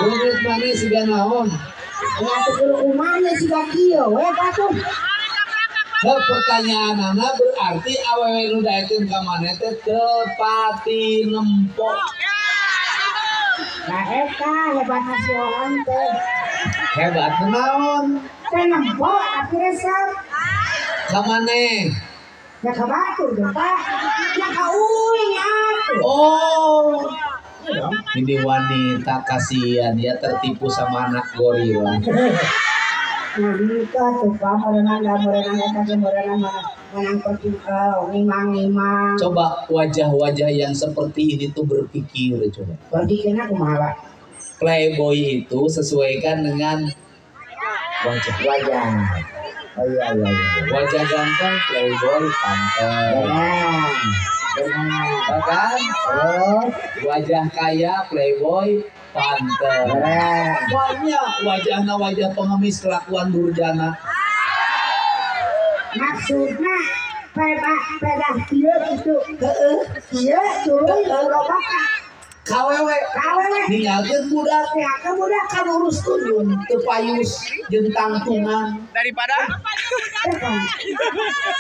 Beungeut maneh siga naon? Ya atuh kudu kumaha siga kieu we atuh. Heuh pertanyaanana berarti awewe nu daekeun ka maneh teh teu pati nempo. Nah eta hebatna si Oon teh. Hebat naon? Teu nempo tapi resep. Ka maneh? Ya ka batur dong Pak. Ya ka uing atuh. Oh. Ini wanita kasihan ya tertipu sama anak gorila. Nah itu atuh Pak merenang da merenang eta ge merenang menang nimang-nimang. Coba wajah-wajah yang seperti ini tuh berpikir coba. Berpikirnya kumaha Pak? Playboy itu sesuaikan dengan wajah. Wajah. Oh iya iya iya. Wajah ganteng playboy pantes. Benar. Benar. Kan? Terus wajah kaya playboy pantes. Benar. Banyak wajahna wajah pengemis kelakuan durjana. Maksudna pedah kieu kitu. Heeh. Kieu tuluy loba kawewe. Kawewe. Ninggalkeun budak. Ninggalkeun budak kan urus tunjung teu payus jeung tangtungan. Daripada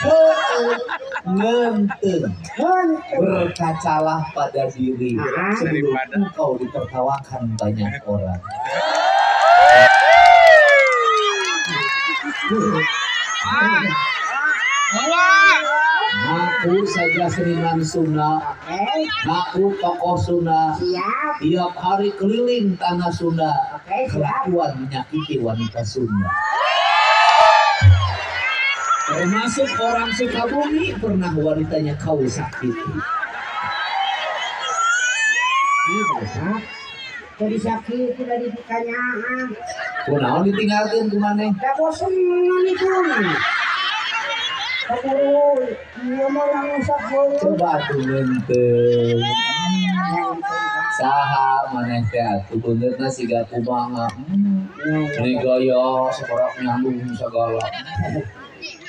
heueuh ngeunteung. Berkacalah pada diri sebelum engkau ditertawakan banyak orang. Ngaku saja seniman Sunda, ngaku tokoh Sunda, tiap hari keliling tanah Sunda, kelakuan menyakiti wanita Sunda. Termasuk orang Sukabumi pernah wanitanya kau sakiti. Jadi sakit tidak dibukannya. Kunaon ditinggalkeun ku maneh? Da bosen itu. Coba atuh ngeunteung. Saha maneh teh atuh beungeutna siga kumaha. Ini gaya sekolah nyambung segala.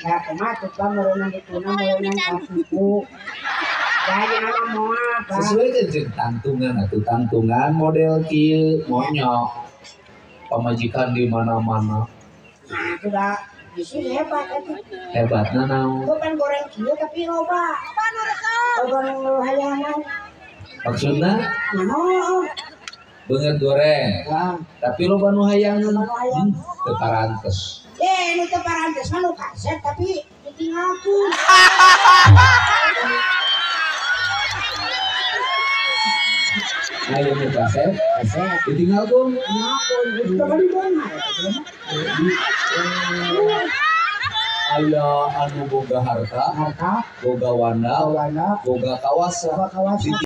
Ya kumaha tuh Pak meureunan dituna meureunan ka suku. Gaya mah moal Pak. Sesuai jeung tangtungan atuh tangtungan model kieu monyok. Pamajikan di mana-mana. Nah, sudah di sini hebat atuh. Hebatna naon? Bukan goreng kieu tapi loba. Loba nu hayangan. Maksudna? Naon? Beungeut goreng. Ya. Tapi loba nu hayangan. Teu parantes. Eh, nu teu parantes mah nu kaset tapi ditinggalkeun. Ayo nu kaset, kaset ditinggalkeun. Tinggalkeun, geus bali beunghar. Aya anu boga harta, boga wanda, boga kawasa.